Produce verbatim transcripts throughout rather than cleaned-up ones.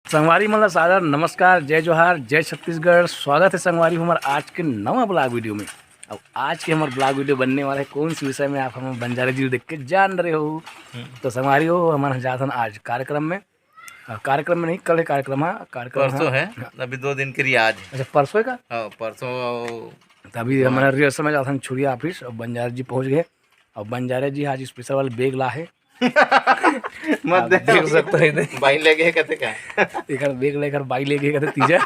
संगवारी मन ला सादर नमस्कार, जय जोहार, जय छत्तीसगढ़। स्वागत है संगवारी हो हमर आज के नवा ब्लॉग वीडियो में। अब आज के हमर ब्लॉग वीडियो बनने वाला है कौन से विषय में, आप हमर बंजारे जी देख के जान रहे हो। हम्म। तो संगवारी हो, हमन जात हन आज कार्यक्रम में। अ, कार्यक्रम में नहीं, कल है कार्यक्रम, हाँ, कार्यक्रम, परसों हाँ। है, अभी दो दिन के रियाज है। अच्छा, परसों है का? हाँ, परसों। तो अभी हाँ। हमारा रिहर्सल में जात हन छुरिया ऑफिस, और बंजारे जी पहुँच गए। और बंजारे जी आज स्पेशल वाले बैग ला है। मत आप दे। देख सकते हो इधर। बाई लेगे हे कथे का? एकर बैग लेकर बाई लेगे कथे तीजा।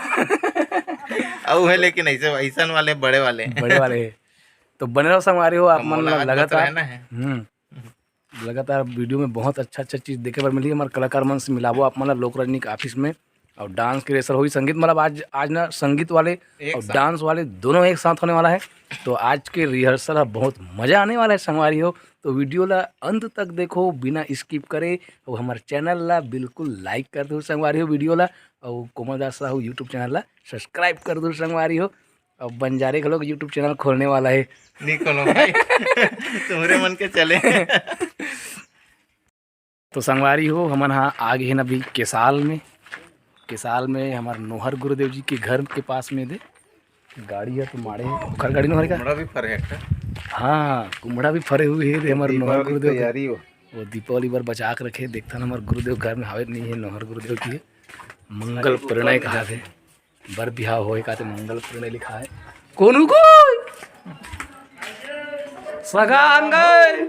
अउ है, लेकिन ऐसे, ऐसन वाले बड़े वाले। बड़े वाले हे। तो बने रहो संगवारी हो, आप मन मोला हाथ लगातार बतराना है। हम्म। लगातार वीडियो में बहुत अच्छा अच्छा चीज़ देखे बर मिलही। हमारे कलाकार मन से मिलाबो आप मन ला लोक रजनी के ऑफिस में। और डांस के रिहर्सल होही, संगीत मतलब आज, आज ना संगीत वाले एक और साथ। डांस वाले दोनों एक साथ होने वाला है। तो आज के रिहर्सल ह बहुत मज़ा आने वाला है संगवारी हो। तो वीडियो ला अंत तक देखो बिना स्किप करे, और हमारे चैनल ला बिल्कुल लाइक कर दो संगवारी हो वीडियो ला, और कोमल दास साहू यूट्यूब चैनल ला सब्सक्राइब कर दो संगवारी हो। अब बंजारे घलोक यूट्यूब चैनल खोलने वाला है। नहीं खोलो भाई। तुम्हरे मन के चले। तो संगवारी हो, हमन हा आ गे हन अभी केसाल में। केसाल में हमार नोहर गुरुदेव जी के घर के पास में दे गाड़ी है तो माड़े हे। ओखर गाड़ी नोहर का? कुमड़ा भी फरे हे एक ठा। हाँ, कुमड़ा भी फरे हुए हे रे हमार नोहर दीपावली गुरुदेव के। तैयारी हो। वो दीपावली बर बचा के रखे, देखथन हमार गुरुदेव घर में हावे नहीं है, नोहर गुरुदेव की है। मंगल परिणय कहा थे, बर बिहाव होए का ते मंगल परिणय लिखा है। कोनो को सगा अंगय।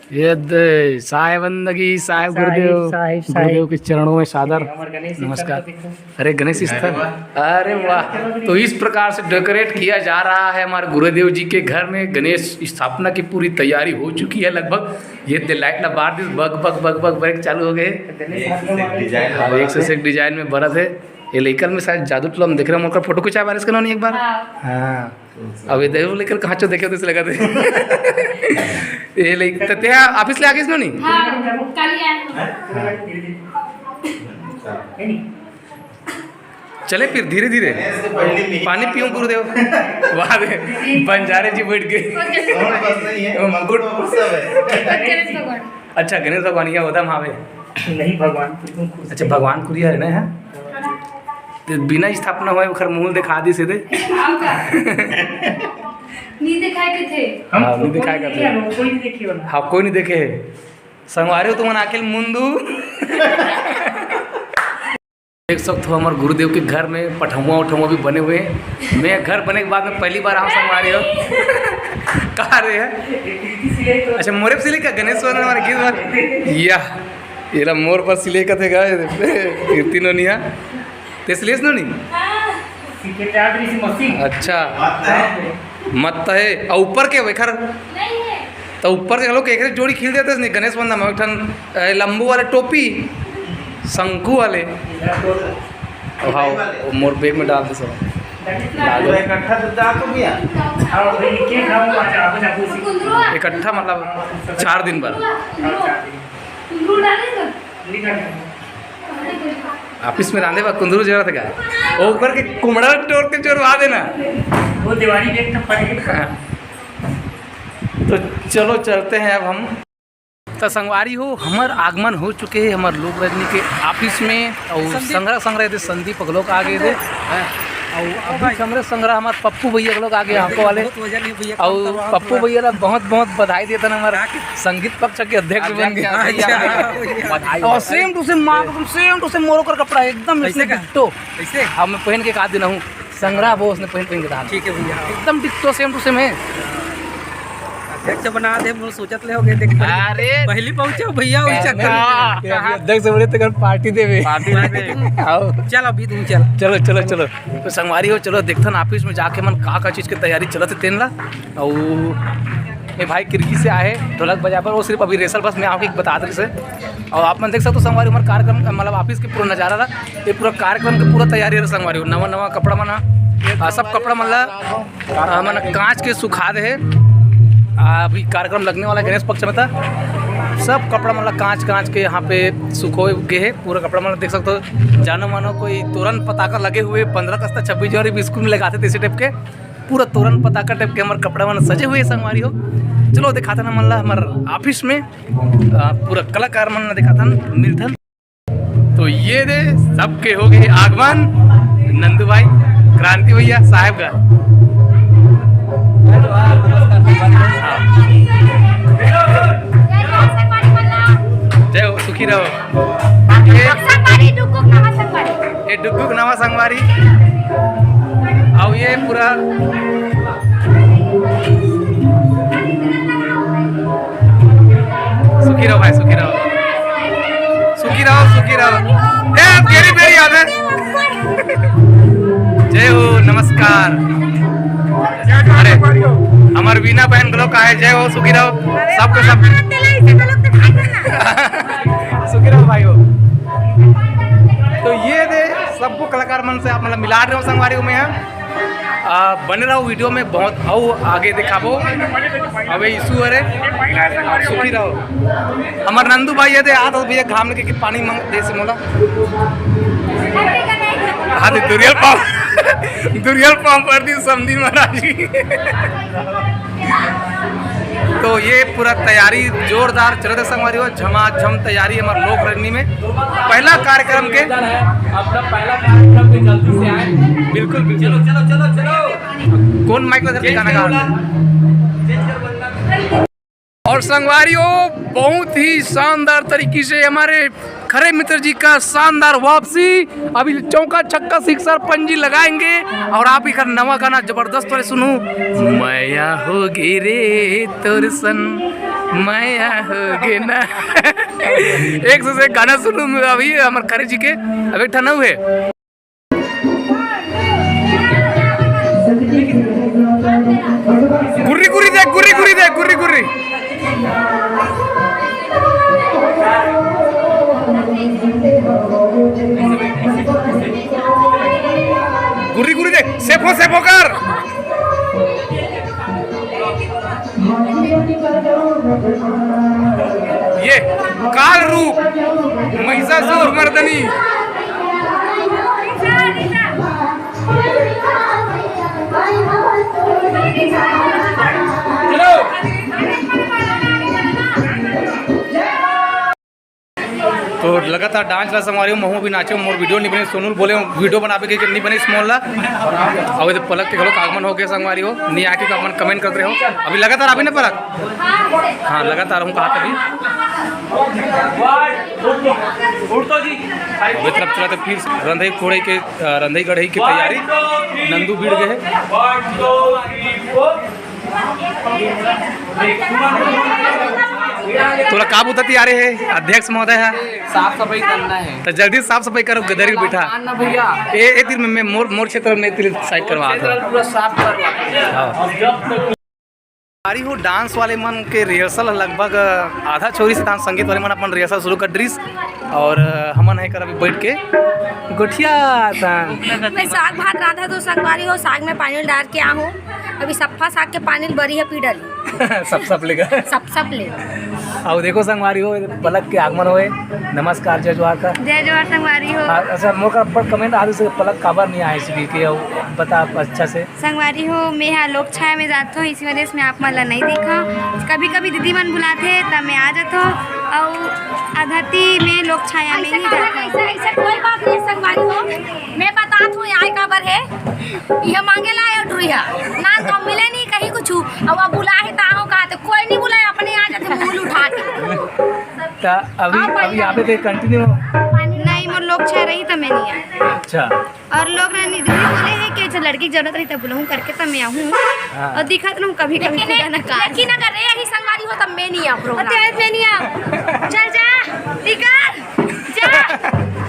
ये दे, साहेब बंदगी, साहेब साहेब, गुरुदेव, साहेब, साहेब। गुरुदेव के चरणों में सादर हमर गणेश नमस्कार। स्तर को देखो। अरे गणेश स्तर, अरे वाह। तो इस प्रकार से डेकोरेट किया जा रहा है हमारे गुरुदेव जी के घर में। गणेश स्थापना की पूरी तैयारी हो चुकी है लगभग। ये दे लाइट ला बार दिस, बग बग बग बग ब्रेक चालू हो गए। गणेश हाथ में मारो। डिजाइन हाँ, एक से एक डिजाइन में बरत है। ये लइकन में शायद जादू टोला में देख रहे हो, ओकर फोटो खिंचा बारिश के नोनी एक बार। हाँ। हाँ। अब ये देखो लेकर कहाँ चो देखे तो इसे लगा थे। ये ले तो ते ऑफिस ले आ गए इसको नहीं? हाँ, कल ही आया हूँ। हाँ। चले फिर धीरे धीरे। पानी पीऊं गुरुदेव। वाह रे, बंजारे जी बैठ गए। और कैसे और बस नहीं है, वो मुकुट। और सब है। और गणेश भगवान। अच्छा, गणेश भगवान यहाँ होता वहाँ पे। नहीं, भगवान कुरिया खुश अच्छा, थे। भगवान कुरिया है ना यहाँ? तो बिना स्थापना हुए ओखर मुंह दिखा दी सीधे। आओ का? नहीं दिखाए के थे। हम हाँ, नहीं दिखाए के थे। कोई नहीं देखे वाला। हाँ, कोई नहीं देखे। संगवारी हो तुमन आखिर मुंदू। देख सकते हो हमारे गुरुदेव के घर में पठौआ उठौआ भी बने हुए हैं। मैं घर बने के बाद में पहली बार आऊँ संगवारी हो। कहाँ रहे हैं? अच्छा, मोरे पे सिले का गणेश वाला हमारे गीत वाला। या, येला मोर पर सिले का थे का, कीर्ति नोनिया। ते सिलेस नोनी? हाँ। सिके चादरी से मसी। अच्छा। मत है। और ऊपर के वेखर? नहीं है। तो ऊपर के लोग एक जोड़ी खिल देते नहीं, गणेश वंदन में एक ठन, ए, लंबू वाले टोपी, शंकु वाले। हाँ, वो मोर बैग में डाल दे सब। डाल दो। इकट्ठा तो जा तो गया। हाँ, भाई, के खाऊं, अच्छा, आप, आप उसी कुंदरू आ। इकट्ठा मतलब चार दिन भर। हाँ, चार दिन। कुंदरू डाले तो? नहीं डाले। ऑफिस में रांधे बा कुंदरू जरूरत का? ओकर के कुमड़ा टोर के चोरवा देना। वो दिवाली के एक ठप्पा के। हाँ। तो चलो चलते हैं अब हम। तो संगवारी हो, हमर आगमन हो चुके हे हमर लोक रजनी के ऑफिस में। और संगरा संगरा दे संदीप अगलो का आगे दे। और अभी संगरा संगरा हमर पप्पू भैया अगलो का आगे, हमको वाले। बहुत वजन है भैया, और कम करवा पप्पू थोड़ा। भैया ला बहुत बहुत बधाई देता ना, हमर संगीत पक्ष के अध्यक्ष बन गए। अच्छा। और सेम टू सेम माँ कसम, सेम टू सेम मोरो कर कपड़ा एकदम ऐसे इसने का? डिट्टो। ऐसे? अब मैं पहन के का दिन हूँ, संगरा वो उसने पहन पहन के डाला। ठीक है भैया। एकदम डिट्टो सेम टू सेम है। अध्यक्ष बना दे, मोर सोचत ले हो गए, देख। अरे। पहली पहुंचे हो भैया, वही चक्कर में। कहाँ? अध्यक्ष बोले तो कल पार्टी देवे। पार्टी देवे। आओ। चल अभी तुम चल। चलो, चलो, चलो। तो संगवारी हो, चलो देखथन ऑफिस में जाके मन का का चीज के तैयारी चलत हे तेन ला। और ये भाई किरकी से आए ढोलक बजा पर, वो सिर्फ अभी रिहर्सल बस में आके बता दे से। और आप मन देख सकते हो संगवारी हमर कार्यक्रम मतलब ऑफिस के पूरा नजारा ला। ये पूरा कार्यक्रम के पूरा तैयारी हे संगवारी हो। नवा नवा कपड़ा मन ह, आ, सब कपड़ा मन ला, आ, मन कांच के सुखा दे हे। आ, अभी कार्यक्रम लगने वाला है गणेश पक्ष में था, सब कपड़ा मन ला कांच कांच के यहाँ पे सुखो गे हे। पूरा कपड़ा मन ला देख सकते हो, जानो मानो कोई तोरन पताका लगे हुए, पंद्रह अगस्त, छब्बीस जनवरी भी स्कूल में लगाते थे इसी टाइप के, पूरा तोरन पताका टाइप के हमर कपड़ा मन सजे हुए संगवारी हो। चलो दिखाते ना मन ला हमर ऑफिस में, आ, पूरा कलाकार मन ला दिखाते ना, मिलथन। तो ये दे, सबके हो गए आगमन। नंदू भाई, क्रांति भैया, साहेब का। हाँ। जय हो, सुखी रहो। ये संगवारी, डुगुक नवा संगवारी। ये डुगुक नवा संगवारी। अउ ये पूरा सुखी रहो भाई, सुखी रहो। सुखी रहो, सुखी रहो। ए, अब गेरी बेरी आवे। जय हो, नमस्कार। अरे, हमर वीना बहन घलो का है, जय हो, सुखी रहो। सबके सब। सुखी रहो भाई हो। तो ये दे, सबको कलाकार मन से आप मतलब मिला रहे हो संगवारी हो मैं यहाँ। आ, बने रहो वीडियो में, बहुत अउ आगे दिखाबो। अबे ईशु, अरे सुखी रहो। हमर नंदू भाई ये दे, आ तो भैया घाम लगे कि पानी मंग दे से मोला। हाँ, तो दुरियल पाँव, दुरियल पाँव पर दी समधी महाराज जी। तो ये पूरा तैयारी जोरदार चलत है संगवारी हो, झमाझम तैयारी हमारे लोक रंगनी में पहला कार्यक्रम के। अपना पहला कार्यक्रम के जल्दी से आए। बिल्कुल, बिल्कुल। चलो, चलो, चलो, चलो। कौन माइक ला धर के गाना गा रहा है? और संगवारी हो, बहुत ही शानदार तरीके से हमारे खरे मित्र जी का शानदार वापसी। अभी चौका, छक्का, सिक्सर, पंजी लगाएंगे और आप एकर नवा गाना जबरदस्त वाले सुनू, मया होगे रे तोर सन, मया होगे ना। एक से एक गाना सुनू अभी हमर खरे जी के। अब एक ठा नऊ है। गुर्री गुर्री दे, गुर्री गुर्री दे, गुर्री गुर्री। गुर्री गुर्री दे, सेफो सेफो कर। ये काल रूप महिषासुर मर्दनी। तो लगातार डांस ला संगवारी हो, महू भी नाचे, मोर वीडियो नहीं बने, सोनू बोले वीडियो बनावे के नहीं बने, स्मॉल ला। अउ ये पलक के घलो आगमन हो गया संगवारी हो, नहीं आके तो आगमन कमेंट करते रहो। अभी लगातार अभी ना पलक। हाँ, लगातार हूँ कहा तभी। अभी तरफ चला तो फिर रंधई कोड़ई के, अ, रंधई गढ़ई की तैयारी। नंदू भिड़ गए हैं। तोला का बुता तियारे हे अध्यक्ष महोदय हे? साफ सफाई करना है। तो जल्दी साफ सफाई करो, गदरी बैठा। ना भैया। ए, ए तीर में, में मोर, मोर क्षेत्र में तीर साइड करवा दो। पूरा साफ करवा। हाँ। अरे हो, डांस वाले मन के रिहर्सल लगभग आधा छोरी से, तहां संगीत वाले मन अपन रिहर्सल शुरू कर डरिस और हमन हे कर अभी बैठ के गोठिया था। मैं साग भात रांधा तो संगवारी हो, साग में पानी डाल के आ हूँ। अभी सप्फा साग के पानी बरी है पीडल। सप सप लेगा। सप सप ले। अब देखो संगवारी हो, पलक के आगमन होए। नमस्कार, जय जोहार का। जय जोहार संगवारी हो। हाँ, अच्छा, मोर का ऊपर कमेंट आदि से पलक काबर नहीं आए इस बीच के, अब बता अच्छा से। संगवारी हो, मैं हा लोक छाया में जात हूँ, इसी वजह से मैं आप मन ला नहीं देखा। कभी कभी दीदी मन बुलाते तब मैं आ जात हूँ, और आधती में लोक छाया में ही जात हूँ। ऐसा, ऐसा कोई बात नहीं संगवारी हो, मैं बतात हूँ यहाँ काबर है। यह मांगे ला आयो डुरिया, ना तो मिले नहीं कहीं कुछ। अब, अब बुला है ताहो का, तो कोई नहीं बुलाए, अपने आ जाते मुंह उठा के। ता अभी, आप अभी आवे थे कंटिन्यू। नहीं, मोर लोक छाया रही तो मैं नहीं आया। अच्छा। और लोग रहनी दीदी बोले है कि अच्छा लड़की की जरूरत रही तब बुलाऊं करके तब मैं आऊं। हाँ। और दिखत रहूं कभी कभी लेकिन खुदा ना काज। लेकिन अगर रे यही संगवारी हो तब मैं नहीं आऊं और प्रोग्राम। तेरे मैं नहीं आऊं। चल जा, निकल। जा,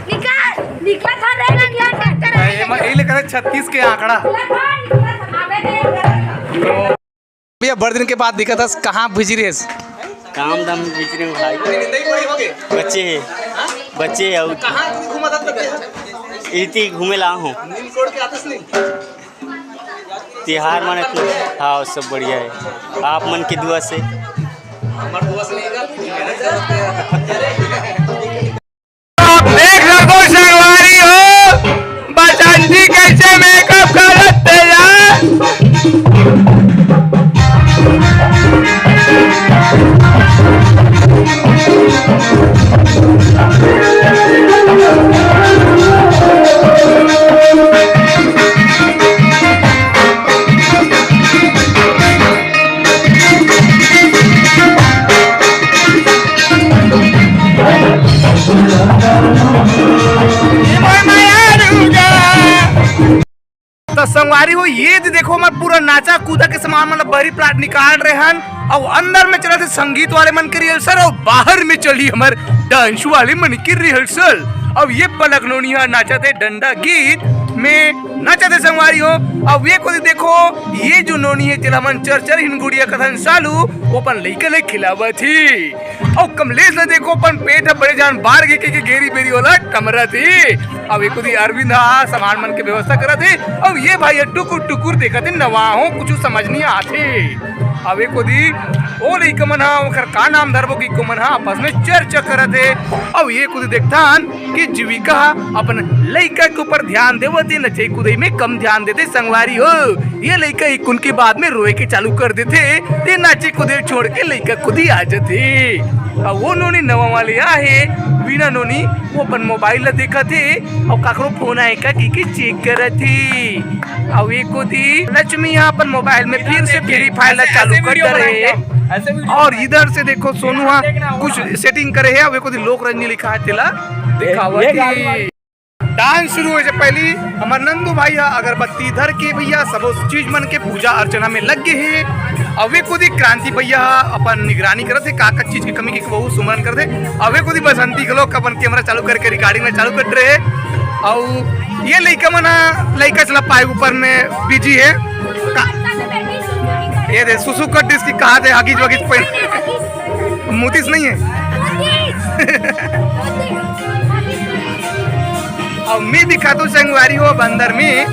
निकल, निकला था रे, निकला था। ये म-, ये लेकर छत्तीस के आंकड़ा। भैया, बड़ दिन के बाद दिखत हस, कहाँ बिजी रहेस? काम धाम बिजी रहें भाई। बच्चे हे, बच्चे हे। और इति घूमे ला हूँ। तिहार माने तो, हाँ, सब बढ़िया है। आप मन के दुआ से। आप देख सको संगवारी हो, बसंती कैसे मेकअप करत हे यार। त संगवारी हो, ये दे देखो, हमर पूरा नाचा कूदा के सामान, मतलब बहरी प्लाट निकाल रहे हन, अउ अंदर में चलत हे संगीत वाले मन के रिहर्सल, अउ बाहर में चली हमर डांस वाले मन के रिहर्सल। अब ये पलक नोनी ह नाचत हे डंडा गीत में, नाचत हे संगवारी हो। अब ये कोती देखो, ये जो नोनी हे, जेला मन चर चर हिन गुड़िया कथन सालू, वो अपन लइका ले खिलावत हे। अउ कमलेश ल देखो, अपन पेट ह बड़े जान बाढ़ गे के, के गेरी बेरी ओला टमरत हे। अउ एक कोती अरविंद ह सामान मन के व्यवस्था करत हे। अउ ये भाई ह टुकुर टुकुर देखत हे, नवा हो, कुछु समझ नइ आत हे। अउ एक कोती ओ लइका मन ह, ओकर का नाम धरबो, कि को मन ह आपस में चर्चा करत हे। अउ ये कोती देखथन कि जीविका ह अपन लइका के ऊपर ध्यान देवत हे, नचई कुदई में कम ध्यान देथे संगवारी हो। ये लइका एक कुन के बाद में रोए के चालू कर देथे, ते नाचे कूदे छोड़ के लइका खुद ही आ जथे। अउ वो नोनी नवा वाले आहे, वीणा नोनी, वो अपन मोबाइल ला देखत हे, अउ काकरो फोन आए का कि, कि चेक करत हे। अउ ये कोती लक्ष्मी ह अपन मोबाइल में फिर से फ्री फायर ला चालू कर डरे हे। अउ इधर से देखो सोनू ह कुछ सेटिंग करे हे, अउ ये कोती लोक रंजनी लिखा हे, तेला दिखावत हे। डांस शुरू होए से पहली हमर नंदू भाई ह अगरबत्ती धर के भैया सबो चीज मन के पूजा अर्चना में लग गे हे। अउ वे कोती क्रांति भैया ह अपन निगरानी करत हे, का का चीज के कमी के, के वहू सुमरन करत हे। अउ वे कोती बसंती घलोक अपन कैमरा चालू करके रिकॉर्डिंग में चालू कर रहे हे। अउ ये लइका मन ह लइका चला पाए ऊपर में बिजी हे। का-, ये दे सुसु कट डिस की कहा थे, हगीज वगीज पहन मुतिस नहीं है। अउ मैं दिखातो संगवारी हो बंदर में।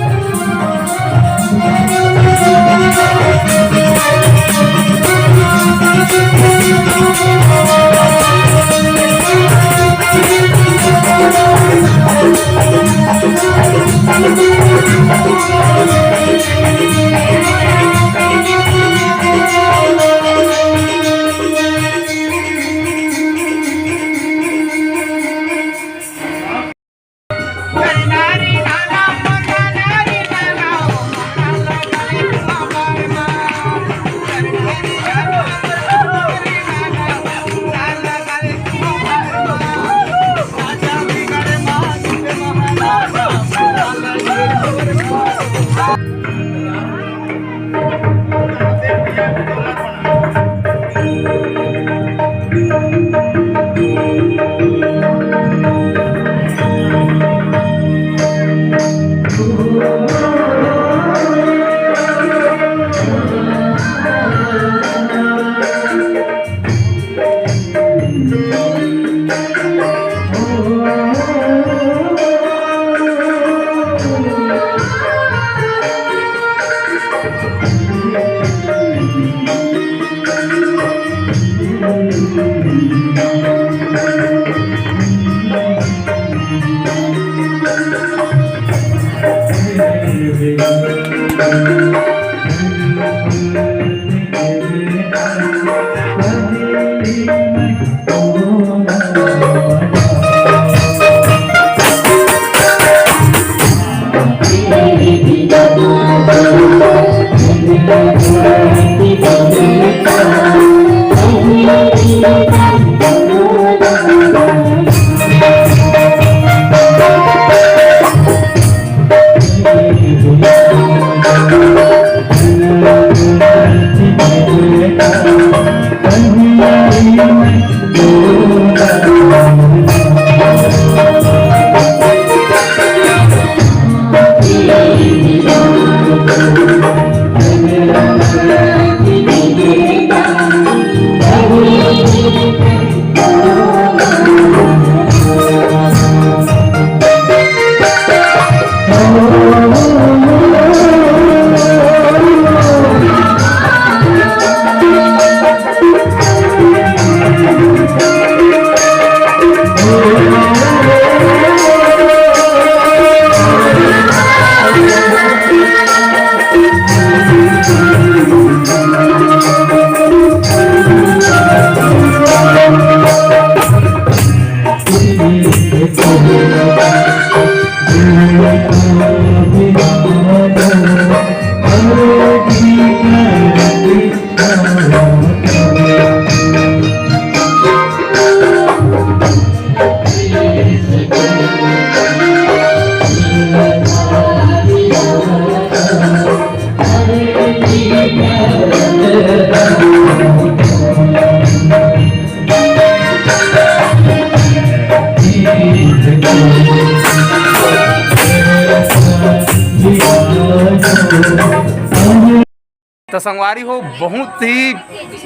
तो संगवारी हो, बहुत ही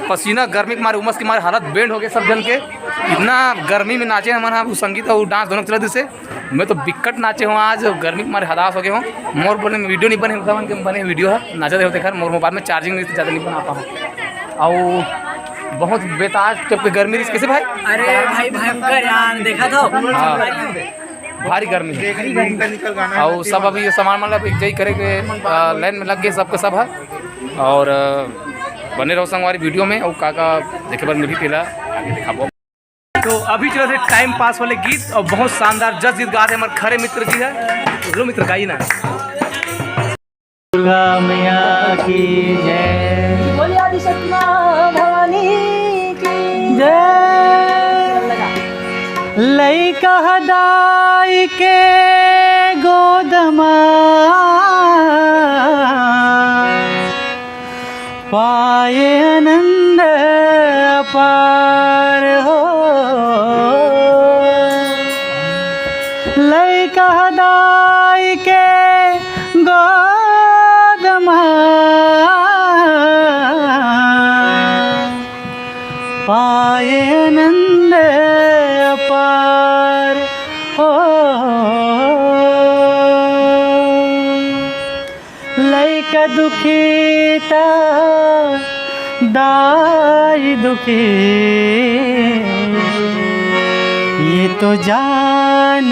पसीना, गर्मी के मारे, उमस के मारे हालत बेंड हो गए सब जन के। इतना गर्मी में नाचे हमन ह, उ संगीत अउ डांस दोनों चलत से। मैं तो बिकट नाचे हूँ आज, गर्मी के मारे हदास हो गए हूँ। मोर बोले में वीडियो नहीं बने, हमन के बने वीडियो है, नाचा दे होते खैर, मोर मोबाइल में चार्जिंग नहीं, ज़्यादा नहीं बना पाऊँ। अउ बहुत बेताज टाइप के गर्मी रहिस, कैसे भाई? अरे भाई, भयंकर यार, देखा था? हाँ। भारी गर्मी है। अउ सब अभी ये सामान मतलब एक जगह करे के, अ, लाइन में लग गए सबके सब है। और, अ, बने रहो संगवारी वीडियो में, और का का देखे बर मिली तेला आगे दिखाबो। तो अभी चलत हे टाइम पास वाले गीत, और बहुत शानदार जस गीत गात हे हमारे खरे मित्र जी है। बोलो मित्र, गाइए ना। दुर्गा मैया की जय। बोलिए आदि शक्ति माँ भवानी की जय। लइका ह दाई के गोद म पाए आनंद अपार हो। लइका ह दाई के गोद म पाए आनंद अपार हो। लइका दुखी त दाई दुखी, ये तो जान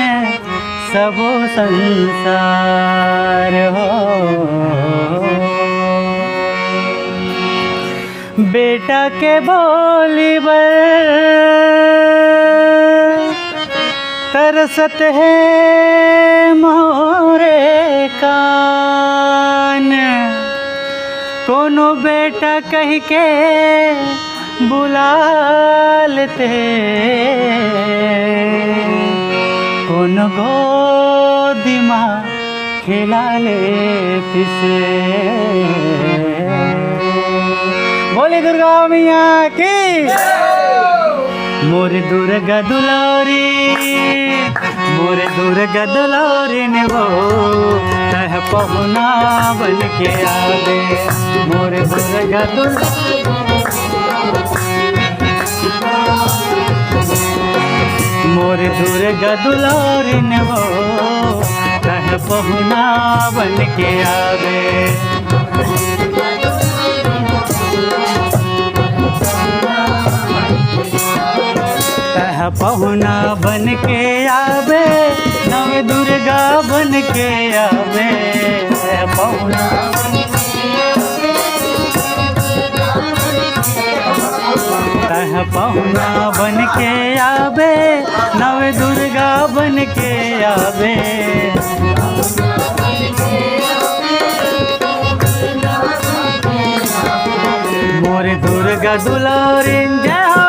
सबो संसार हो। बेटा के बोली बर तरसत हे मोरे कान, कोनो बेटा कहि के बुला लेते, कोनो गोदी मा खेला लेतिस। बोली दुर्गा मैया की। मोर दुर्गा दुलारी, मोर दुर्गा दुलारी ने वो, तह पहुना बन के आवे। मोर दुर्गा दुलारी, मोर दुर्गा दुलारिन हो, तह पहुना बन के आवे। तह पहुना बन के आवे, नव दुर्गा बन के आवे। तह पहुना तह पहुना बन के आवे, नव दुर्गा बन के आवे। मोर दुर्गा दुलारिन जय हो,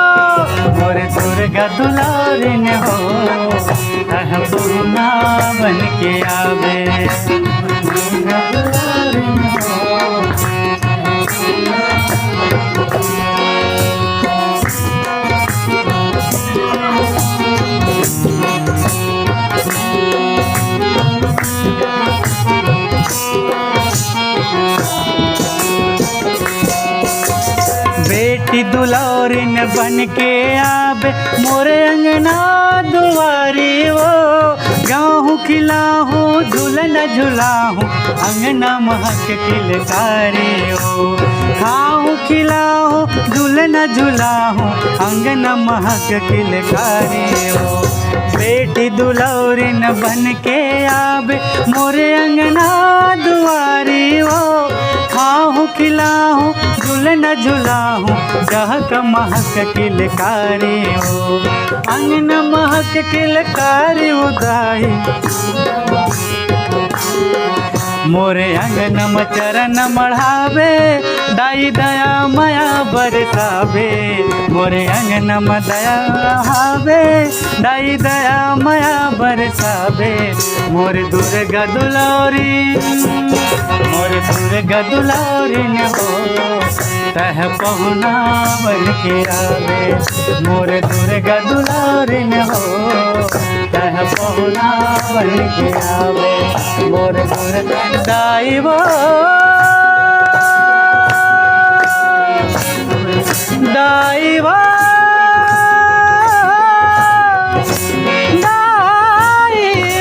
मोर दुर्गा दुलारिन हो, तह पहुना बन के आवे। बेटी दुलारिन बन के आबे मोरे अंगना दुआरी ओ, गाहूँ खिलाहूँ झूलन झुलाहूँ अंगना महक किलकारी ओ, खाहूँ खिलाहूँ झूलन झुलाहूँ अंगना महक किलकारी ओ। बेटी दुलारिन बन के आबे मोरे अंगना दुआरी ओ, खाहूँ खिलाहूँ झूलन झुलाहूँ चहक महक किलकारी ओ। अंगना महक किलकारी ओ दाई, मोरे अंगना म चरण मढ़ावे, दाई दया मया बरसावे, मोरे अंगना म दया हावे, दाई दया मया बरसावे। मोर दुर्गा दुलारी, मोर दुर्गा दुलारिन हो, तह पहुना बन के आवे। मोर दुर्गा दुलारिन हो, आवे मोर गुरु दाई वो, दाई वो, दाई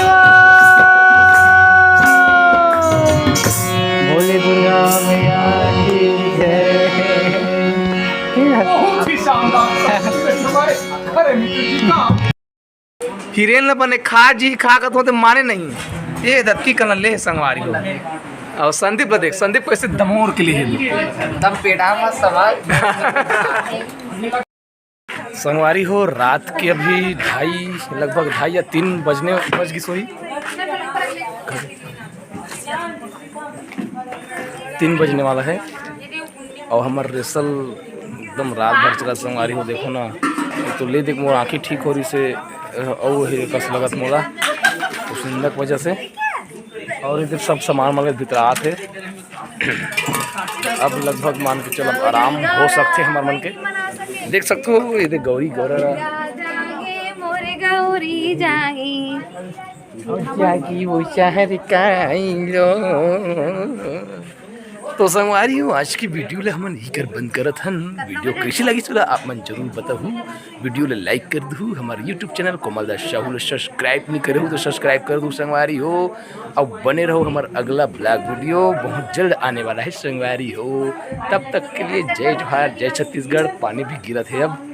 वो। बोले दुर्गा मैया की जय। बहुत ही शानदार। अरे मित्र जी का हिरेन ल बने खा जी, खा कर तो माने नहीं। ये दत्ती कलन ले संगवारी हो। और संदीप ल देख, संदीप कैसे दमोर के लिए है। तब पेड़ा में सवाल। संगवारी हो, रात के अभी ढाई, लगभग ढाई या तीन बजने, बज गई सोई। तीन बजने वाला है। और हमर रेसल एकदम रात भर चला संगवारी हो, देखो ना। एक तो ले देख मोर आँखी ठीक हो रही से, अ, अउ हे कस लगत मोला। उस निंदक वजह से। और इधर सब सामान मन के भीतर आत हे। अब लगभग मान के चल, अब आराम हो सकथे हमर मन के। देख सकथो, ये देख गौरी गौरा। जागे मोरे गौरी जागे। जागी वो शहर का लो। तो संगवारी हो, आज की वीडियो ले हमन इही कर बंद करत हन। वीडियो कैसी लगी, चला आप मन जरूर बताहू। वीडियो ले लाइक कर दहू, हमारे YouTube चैनल कोमल दास साहू ले सब्सक्राइब नहीं करे हो तो सब्सक्राइब कर दहू संगवारी हो। अब बने रहो हमारे अगला ब्लॉग वीडियो, बहुत जल्द आने वाला है संगवारी हो। तब तक के लिए जय जोहार, जय छत्तीसगढ़। पानी भी गिरत है अब।